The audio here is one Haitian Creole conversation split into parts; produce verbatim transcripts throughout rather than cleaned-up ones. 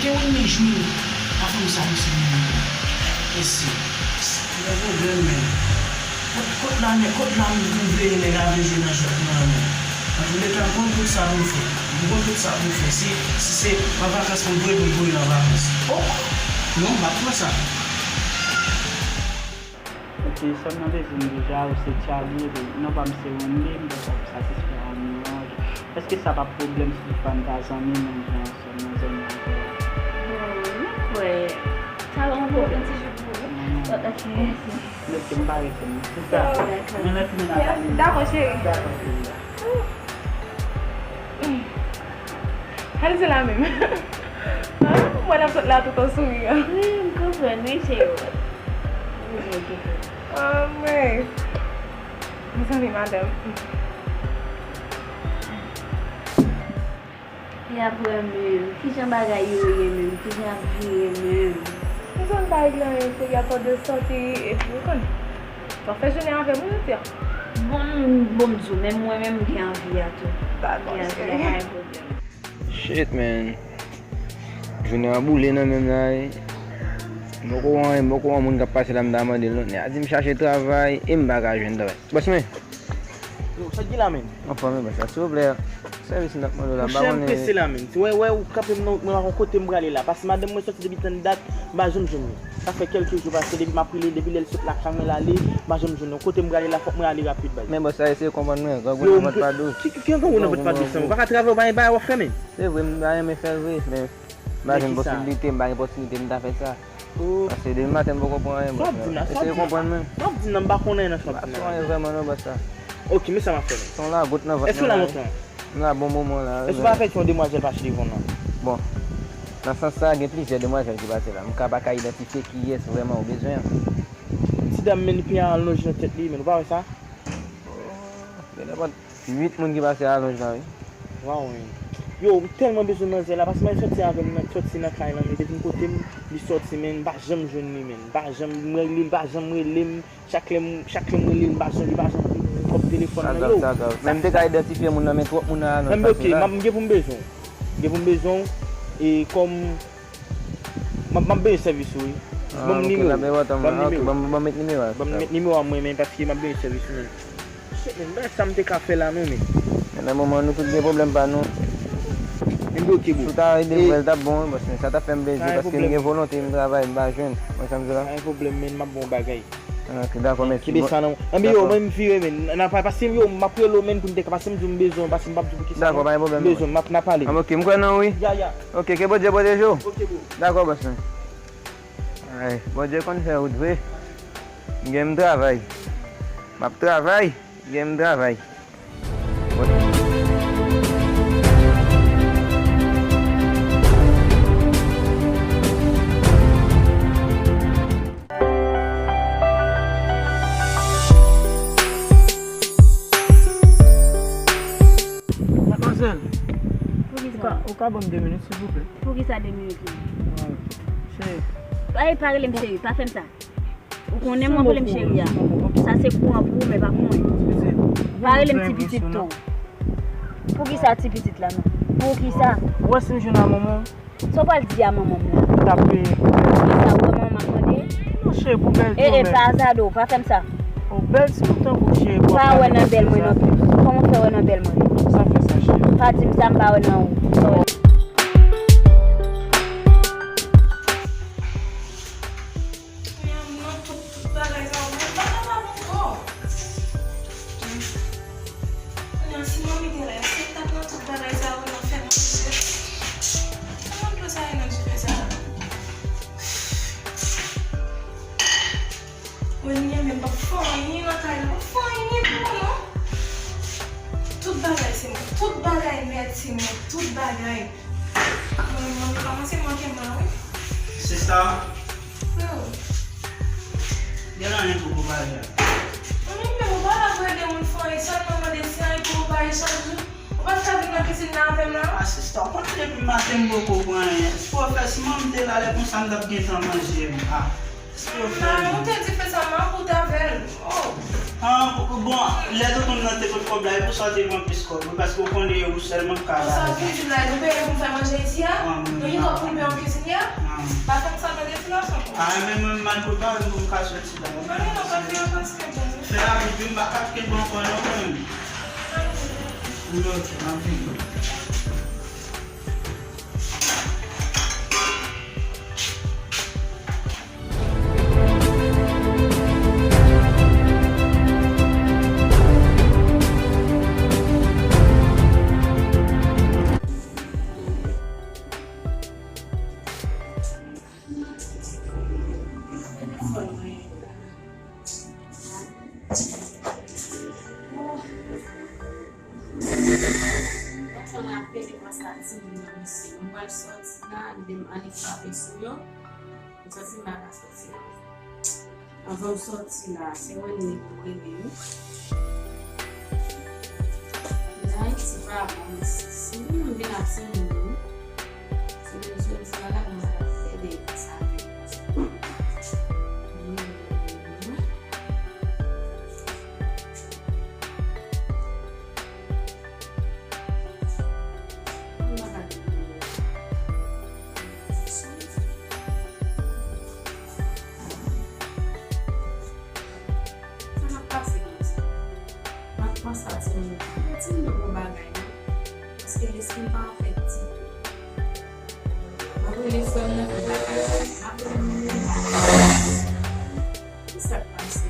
Ke Wendy jwenn a fanm sa pou se mwen. Mesye, se yon pwoblèm, men. Kot, kot la, men, kot la m, m vle ye, nèg la vle jwe nan jwèt mwen an, men. Antouleka, m konn tout sa pou m fè. M konn tout sa pou m fè. Si, si se an vakans pou m voye, pou m voye l an vakans. Oh! Non, m p ap pran sa. Ok, sa m nan bezwen deja, ou se Charlie, epi non pa m se Wendy, m pa sa pou satisfè a nou an. Èske sa pa pwoblèm si toutefa n ta zanmi, men n vle ansanm nan zòn nan ankò? Bon, mwen kwè sa pa yon pwoblèm si je pou. Non, non. Ok, mèsi. Mèsi, m pa rete non. Sista, dakò. Mwen nan fini nan pale. Dakò, cheri. Dakò, cheri. Ann di la menm. Ah, mwen ap sot la tout an souriyan. Wi, m konprann, wi, cheri. Ah, mwen. Mezanmi, madanm. E apre menm, kijan bagay yo ye menm? Kijan y ap vire menm? M zòn pa regle anyen, kounye a tan de sòti, epi ou konnen. Sa fè jounen avè m, wi, Lotè. Bon, bon, m di w, menm mwen menm, m gen anvi a tou. Dakò, cheri. Gen anvi a, pa gen pwoblèm. Shit, man. Jounen an boule nan men m la, wi. M poko wè anyen, m poko wè moun k ap pase la, m ta mande l non. Nèg la di m chache travay e m pa ka jwenn travay. Bòs mwen. Yo, sa k gen la, menm? Anfòm, wi, bòs la, silvouplè. Sèvis m t ap mande w la, m pa konnen. Monchè, m prese la, menm. Wè, wè, ou kanpe m nan wout mwen, m pa konn kote m prale la. Paske madanm mwen sòti depi tann dat, m pa janm jwenn li. Sa fè kèlke jou pase depi m ap rele, depi lè l sot lakay mwen l ale, m pa janm jwenn li. Kote m prale la, fòk mwen ale rapid, baz. Men bòs la, eseye konprann mwen, grangou nan vant pa dous. Ki, ki, ki grangou nan vant pa dous, ou pa ka travay, ou pa gen bagay w ap fè, menm? Se vre, m ta renmen fè l vre, men m pa jwenn posiblite, m pa gen posiblite, m ta fè sa. Oh. Paske depi maten m poko pran anyen, bòs la. Sa w ap di m la? Sa w ap di m la? Eseye konprann mwen. Sa w ap di m la? M pa konn anyen nan sa w ap di m la. M pa konn anyen vrèman non, bòs la. Ok, men sa m ap fè menm. Se yon lagot nan vant mwen la, wi. Èske w la lontan? M la bon moman la, wi. Èske w pa fè yon demwazèl pa chire devan nan? Bon, nan sans sa, gen plizyè demwazèl ki pase la. M ka pa ka idantifye kiyès vrèman ou bezwen an. Ti dam, men, li pran alonj nan tèt li, men ou pa wè sa? Oh, gen nenpòt uit moun ki pase alonj la, wi. Waw, men. Yo, m tèlman bezwen manzè la, paske manzè sòti avè m nan, sòti nan kay lan, men depi m kote m, li sòti, men m pa janm jwenn li, men. M pa janm, m rele l, li pa janm rele m. Chak lè m, chak lè m rele l, m pa janm, li pa janm pran telefòn nan, yo. Sa grav, sa grav. Men m te ka idantifye moun nan, men twòp moun nan alonj pase la. Men ok, m gen pou m bezwen w. M gen pou m bezwen w, e kòm M ap, m ap benyen sèvis ou, wi. Ah, ok, n ap envòtan mwen. Ban m nimewo. Ban m, ban m met nimewo a. Ban m met nimewo a mwen, men paske m ap benyen sèvis ou, men. Shit, men, bagay sa m te ka fè la, non, men. Men nan moman nou tout gen pwoblèm pa nou. Men ok, bro. Si w ta ede m, frè, l t ap bon, wi, paske sa t ap fè m plezi, paske m gen volonte, m travay, m pa jwenn. Mwen, sa m di la. Pa gen pwoblèm, men, m ap ba w bagay. Ok, dakò, mèsi. Kenbe sa nan. Anben yo, mwen m vire, men. N a pa pase yo, m ap rele w, men, pou n te ka pase, m di w m bezwen w, pase m p ap di w pou kisa. Dakò, pa gen pwoblèm. M bezwen w, m ap, n a pale. Ok, m kwè nan ou, wi. Ya, ya. Ok, ke Bondye pwoteje w. Ok, bro. Dakò, bòs mwen. Ay, Bondye konn fè wout vre. M gen m travay. M ap travay, m gen m travay. Madmwazèl, ou ka, ou ka ban m de minit, silvouplè? Poukisa de minit menm? Cheri. Ay, pa rele m cheri, pa fè m sa. Ou konnen m ap rele m cheri a. Sa se kouran pou ou, men pa pou mwen. Pa rele m ti pitit tou. Poukisa ti pitit la menm? Poukisa? Ou wè si m jwenn a manman w? Sa w pral di a manman m la? M t ap peye. Poukisa vrèman m ap mande? Non, cheri, pou bèlte w, men. E, e, pa azade w, pa fè m sa. Ou bèl ti moun tankou w, cheri, pou w ap pale konsa. Pa wè nan bèl mwen non plis. Kòman w fè wè nan bèl mwen? Sa fè sa, cheri? Pa di m sa, m pa wè nan ou. Sa w wè nan Kounye a, m nan tout, tout bagay sa yo, mwen pa kapab ankò. Kounye a, si manmi te la, èske l t ap nan tout bagay sa yo, nan fè manje? Kòman dlo sa ye nan dife sa? Wendy menm p ap fè anyen nan kay la, p ap fè anyen pou mwen non. Tout bagay se mwen, tout bagay nèt se mwen, tout bagay. Mwen, mwen kòmanse manke m la, wi. Sista. Freo. Gen anyen pou ou pa jwenn. Mwen menm, ou pa la pou ede moun fè anyen, sèlman mande si anyen pou ou pa jwenn chak jou. Ou pa t ka vin nan kisin nan avè m la? Ah, sista, ou konnen depi maten m poko pran anyen. Èske w fè si manmi te la lè konsa m t ap gentan manje m? Ah, èske w fè anyen? Ou te di fè sa m ap koute avè l. Oh. Ah, bon, lè tonton nan te pot kòb la, e pou sa w te pran plis kòb, wi, paske w konnen ou sèlman k ka ba li. Sa w vle di m la, nou peye pou m fè manje isi a? Ah, nou gen kòb pou n peye yon kizin a? Ah. Pa fè m sa, tande ti gason. Ah, men mwen, m mal prepare m pou m ka soti la. Mwen, non, pa fè yon paske bon. Fè a vit, wi, m pa ka kenbe ankò non, mwen. Wi, ok, m ap vini. Mwen pral sòti la, li di m annik frape sou yo. M santi m pa ka sòti la. Anvan m sòti la, se Wendy pou rele m. Nan Ayiti pa bon, si moun vin ak timoun, wi. Se menm jodi a la, mwen ap fè de sa. Sa n ap pase konsa. M ap panse a timoun yo. Timoun yo bon bagay, non. Paske lespri m pa anfèt ditou. M ap rele frè m nan pou l pa ka jwenn. M ap rele moun yo pa ka jwenn. Ki sa k pase?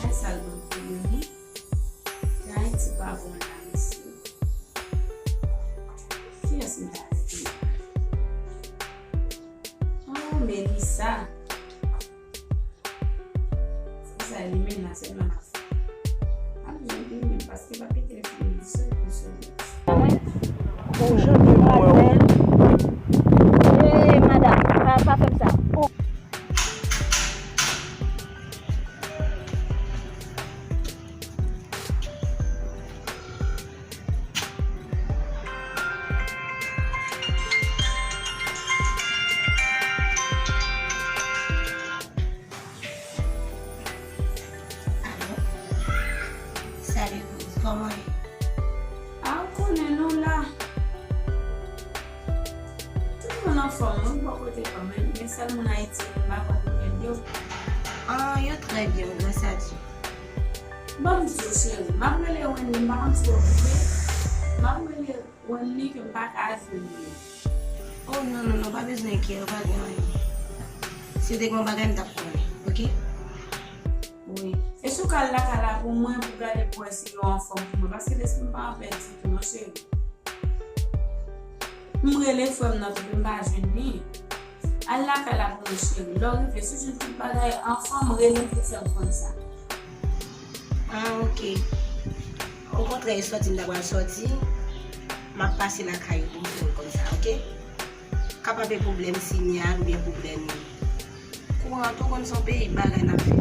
Ay, sa l ban m pwoblèm, wi. Ayiti pa bon la, mesye. Kiyès m ta rele? Oh, Melissa. Se sa li menm la, sèlman l ap fè. M ap jwenn li menm, paske pa pete telefòn li, sou, sou. Ou jwenn li mwen wè w. Hey, madam, pa, pa fè m sa. Alo? Salut, Rose, kòman w ye? A, ou konnen nou la. Tout moun anfòm, wi, bò kote pa m, men, men sèl moun Ayiti, m pa konn nouvèl yo. Ah, yo trè byen, gras a Dye. Ban m di w, cheri, m ap rele Wendy, m pa konn si w okipe. M ap rele Wendy ke m pa ka jwenn li. Oh, non, non, non, pa bezwen enkyete, pa gen anyen. Si w te gen yon bagay, m t ap konnen, oke? Wi. E si w ka al lakay la pou mwen, pou gade pou wè si yo anfòm pou mwen, paske lespri m pa anpè ditou, non, cheri. M rele frè m nan tou, m pa jwenn li. Al lakay la pou mwen, cheri. Lè w rive, si w jwenn tout bagay anfòm, rele m pou fè m konn sa. Ah, oke. Okontrè, e sòti m ta pral sòti. M ap pase lakay ou pou m fè w konn sa, oke? Kapab e pwoblèm sinyal oubyen pwoblèm kouran, tou konn se yon peyi bagay n ap viv.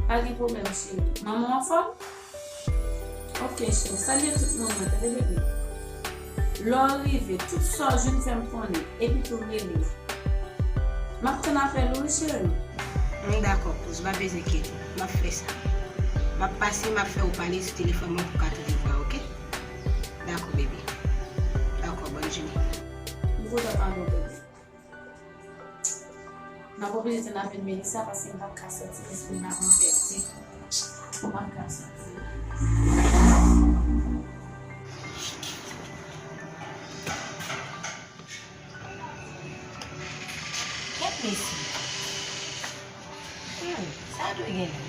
Pa gen pwoblèm, cheri. Manman w anfòm? Oke, cheri. Salye tout moun mwen, tande, bebe. Lè w rive, tout sa w jwenn, fè m konnen. Epi tou rele m. M ap tann apèl ou, wi, cheri. M dakò, Kouz, pa bezwen enkyete. M ap fè sa. M ap pase, m ap fè ou pale sou telefòn mwen pou w ka tande vwa, oke? Dakò, bebe. Dakò, bòn jounen. M kontan tande w, bebe. M ap oblije tann apèl Melissa paske m p ap ka sòti, lespri m pa anpè ditou. M p ap ka sòti. Kèt mesye. Hmm, sa dwe gen la.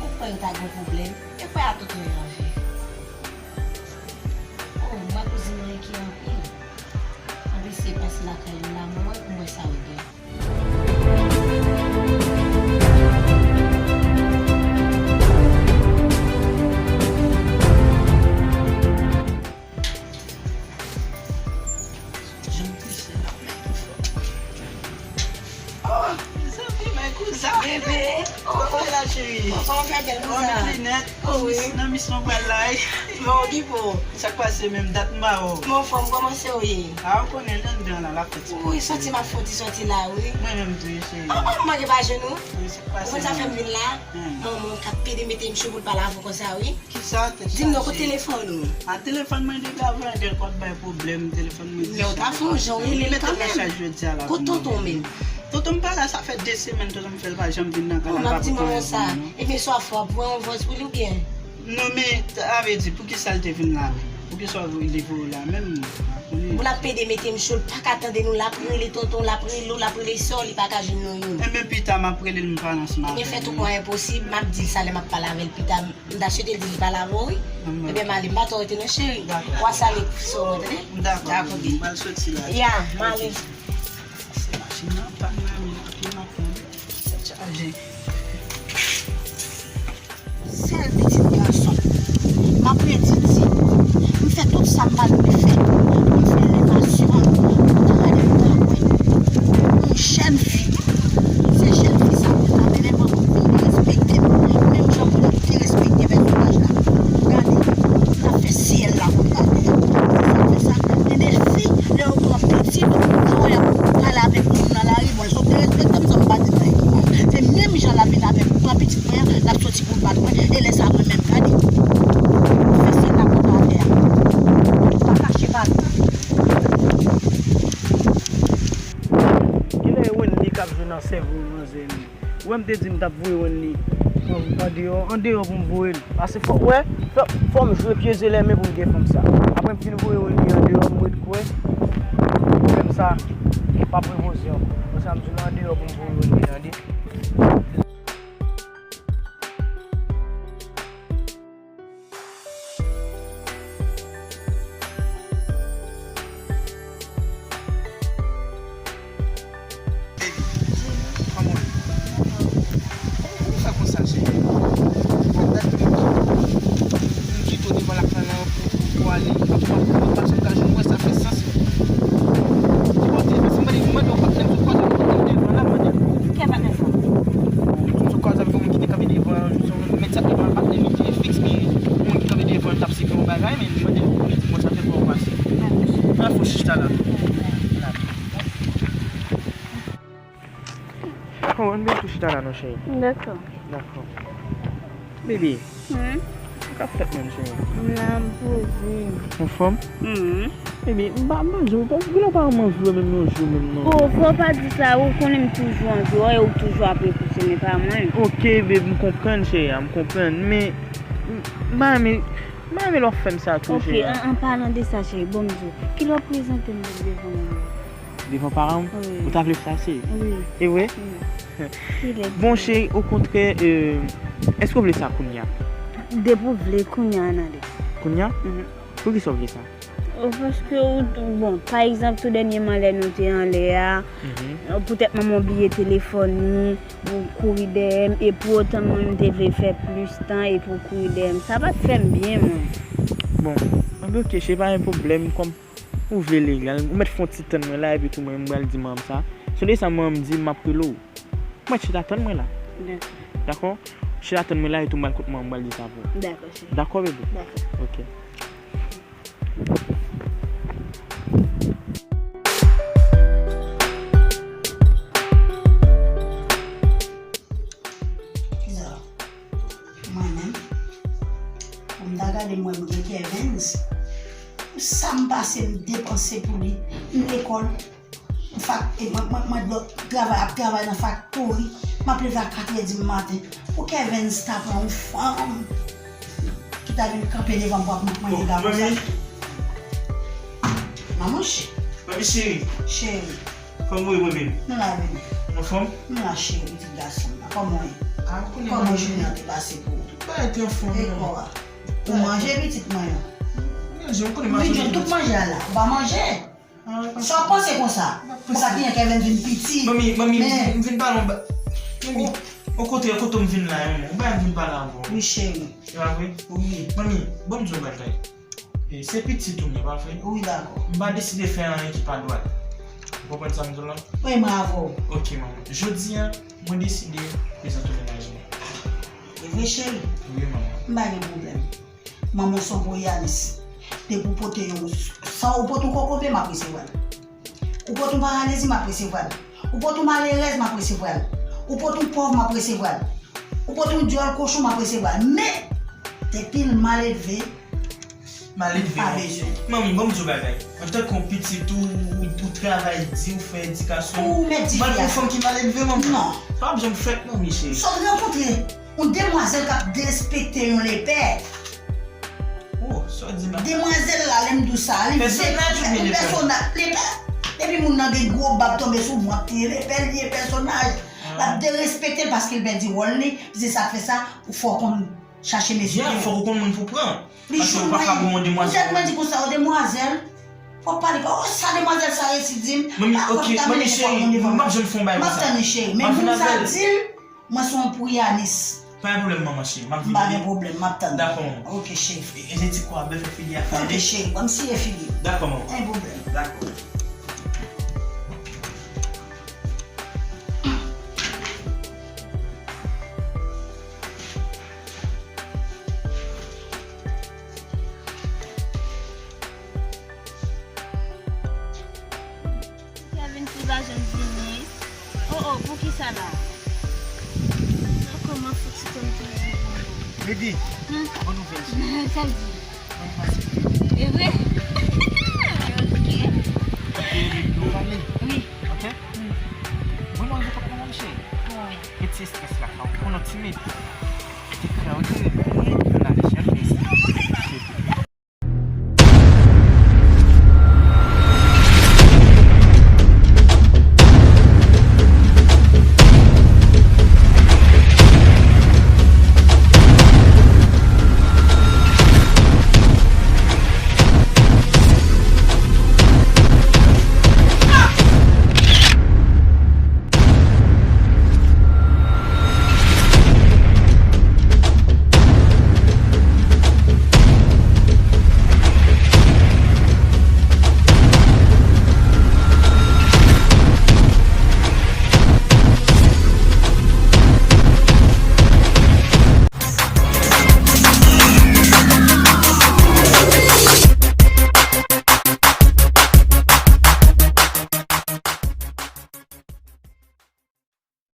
Ou kwè yo ta gen pwoblèm? E kwè a tout mwen anvi. Oh, m wè kouzin mwen enkyè anpil. M ap eseye pase lakay li la, mwen wè pou m wè sa yo gen. Oh, mezanmi, my cousin. Bebe. Kòman w ye la, cheri? Kòman w fè bèl konsa? Linèt. Oh, wi. Nan misyon pral la, wi. Bon, ki pou? Sa k pase menm dat m pa wè w. Bon, fanm, kòman se w ye? A, ou konnen, nan dan la, l ap fè ti. Wi, soti m ap fè ti soti la, wi. Mwen menm tou, wi, cheri. Oh, oh, m manke pa jwenn ou. Wi, sa k pase. Ou konn sa fè m vin la? Hmm. Manman w k ap pede mete m cho pou l pale avè w konsa, wi. Kisa, kisa? Di m non, kote telefòn ou? A, telefòn mwen deja vre, dèl k ap bay pwoblèm, telefòn mwen. Men w ta fè yon jan rele l kanmenm. Kote tonton w menm? Tonton m pa la, sa fè de semèn tonton m fè l pa janm vin nan kay la, l pa pote yon telefòn, non. Ebyen, sa fè w ap pran yon vòz pou li oubyen? Non, men, sa vle di, poukisa l te vin la menm? Poukisa li voye w la menm? Pou l ap pede mete m cho, l pa ka tande nou, l ap rele tonton, l ap rele w, l ap rele sè w, li pa ka jwenn nou youn. Enben, pita, m ap rele l, m pa nan smartphone. Ebyen, fè tout mwayen posib, m ap di l sa lè m ap pale avè l pita. M ta swete l di li pale avè w, wi. Ebyen, m ale, m pa twò rete non, cheri. Dakò. W a salye sè w mwen, tande? Dakò, baby. M pral soti la. Ya, m ale. Se machin nan, pa m nan, men anpil m ap pran. Tèt chaje. Sèl pitit gason. M ap redi di, m fè tout sa m pa dwe fè. M fè levasyon, m ta gade m ta wè. Yon jèn fi. Se jèn fi sa pou l ta mennen m anvan pou l derespekte m, menm jan pou l derespekte pèsonaj la. Gade, l ap fè syèl la konn batè. Se sa k fè sa, gen de fi, lè yo pran pitit, yo wè y ap pale avèk moun nan lari, bon, si w derespekte m, sa m pa di m nan ekipa. Se menm jan l ap vin avèk pran pitit mwen an, l ap soti pou l bat mwen, e lè sa a mwen menm, gade. Fè syèl la konn batè a. Pa kache pa nou. Kilè e Wendy k ap jwe nan sèvo manzè li? Ou wè m te di m t ap voye Wendy andeyò, andeyò pou m voye l. Paske fò, ou wè, fò, fò m jwe pye ze lèmen pou m gen fanm sa. Apre m fin voye Wendy andeyò, m ret kwè pwoblèm sa p ap repoze ankò. Konsa m di w andeyò pou m voye Wendy, tande. Kòman w ye? Kòman w fè konsa, cheri? Gad moun ki, moun ki kite w devan lakay lan pou, pou ale. Ap, ap, ap pase, w ka jwenn wè sa fè sans. Ki kote? Paske m mande, m mande yon patnè m sou kwaze avèk yon moun devan la, m mande. Ki patnè sa? Sou kwaze avèk yon moun ki te kanpe devan, sou mèt sa devan patnè m, li te fiks, men moun ki kanpe devan, l t ap sibi yon bagay, men m mande l pou li di m konsa fè pou w pase. An fò chita la. Bon, ann vin tou chita la non, cheri. Dakò. Dakò. Bebe, hmm? Sa k ap fèt menm, cheri? M la, m poze. Anfòm? Hmm. Bebe, m pa, m pa janm, ou pa, ou pa janm anvi wè menm yon jou menm non. Oh, fò w pa di sa, ou konnen m toujou anvi wè w, ou toujou ap repouse, men pa mwen. Ok, bebe, m konprann, cheri, m konprann, men m, m pa renmen, m pa renmen lè w ap fè m sa tou, cheri. Ok, an, an palan de sa, cheri, bon, m di w, kilè w prezante m devan manman? Devan paran m? Wi. Ou ta vle sa, cheri? Wi. E vre? Wi. Bon, cheri, okontrè, euh, èske w vle sa kounye a? Depi w vle, kounye a, n ale. Kounye a? Mhm. Poukisa w vle sa? Oh, paske, ou, bon, pa egzanp, tou dènyèman, lè nou te anlè a, mhm, euh, poutèt manman w bliye telefòn li, ou kouri dèyè m, e pou otan mwen, m te vle fè plis tan, epi w kouri dèyè m. Sa pa t fè m byen, mwen. Bon, anben, ok, cheri, pa gen pwoblèm, kòm ou vle legal, ou mèt fè yon ti tann mwen la, epi tou mwen, m pral di manman m sa. Si w desann manman m di m, m ap rele w. Mwen, chita tann mwen la. Dakò. Dakò? Chita tann mwen la, epi tou m pral kot manman m, m pral di sa pou ou. Dakò, cheri. Dakò, bebe? Dakò. Ok. Mwen menm, pou m ta gade, m wè m gen Kervens. Sa m pase, m depanse pou li. M lekòl. Fak, e mwen, mwen, mwen dwe travay, ap travay nan faktori. M ap leve a katrè di maten. Pou Kervens ta pran yon fanm ki ta vin kanpe devan m pou ap mande gason sa. Manman cheri. Manmi cheri. Cheri. Kòman w ye, manmi? Nou la, bebe. Anfòm? Nou la, cheri, pitit gason m nan. Kòman w ye? Ah, kòman jounen an te pase pou ou? Tout bagay te anfòm. E kò a? Ou manje, pitit mwen an? Manje, ou konnen m ap manje. Ou vin jwenn tout manje a la. Ou pa manje? Ah, sa w panse konsa? Konsa ki gen Kervens vin piti. Manmi, manmi, m vin pale yon ba-, manmi, okontrè, kote m vin la, yon, yon bagay m vin pale avè w. Wi, cheri. E pa vre? Wi. Manmi, ban m di w yon bagay. E, se pitit ou m ye, pa vre? Wi, dakò. M pa deside fè anyen ki pa dwat. Ou konprann sa m di w la? Wi, bravo. Ok, manman. Jodi a, mwen deside prezante w mennaj mwen. E vre, cheri? Wi, manman. M pa gen pwoblèm. Manman w se yon pwoyanis. Depi w pote yon, san ou pote yon kokobe, m ap resevwa l. Ou pote yon paralizi, m ap resevwa l. Ou pote yon malerèz, m ap resevwa l. Ou pote yon pòv, m ap resevwa l. Ou pote yon dyòl kochon, m ap resevwa l. Men, depi l maledve, Maledve, pa non. Bezwen. Manmi, ban m di w bagay. Antanke yon pitit ou, ou, ou travay di, ou fè edikasyon. Ou mèt di fi a. Ou pral pran yon fanm ki maledve, manmi. Non. Sa p ap janm fèt, manmi, cheri. Sot rankontre yon demwazèl k ap derespekte yon lepè. Oh, sa w di la. Demwazèl la, lè m di w sa, li pèsonaj oubyen lepè? Pèsona-, lepè. Depi moun nan gen gwo bab tonbe sou mwen, li lepè, li ye pèsonaj. L ap derespekte l paske l pèdi wòl li, se sa k fè sa, ou fò konn chache mesye. Byen, fòk ou konn moun pou pran. Li jou mwen. Paske ou pa ka pran yon demwazèl. Poutèt mwen di konsa, yon demwazèl, fò w pale, oh, sa demwazèl sa resi di m. Manmi, ok, manmi cheri, m p ap janm fè yon bagay konsa. M ap tann li, cheri. Men moun sa di l, mwen se yon pwoyanis. Pa gen pwoblèm, manman cheri, m ap vini. M pa gen pwoblèm, m ap tann. Dakò, manman. Ok, cheri. E, e, je di kwa, bèl fè figi a fè. Ok, cheri, ban m siye figi. Dakò, manman. Pa gen pwoblèm. Dakò. Kevin, ti pa janm vini. Oh, oh, poukisa la? Kòman fouti konn toujou? Baby, hmm? Bon nouvèl, cheri. Sa l di? Mwen pase. E vre? Ok. Ok, baby, nou pale. Wi. Ok? Mwen, mwen, mwen, cheri. Wi. Gen ti estrès lakay ou, konnen w timid. Te krè w, wi.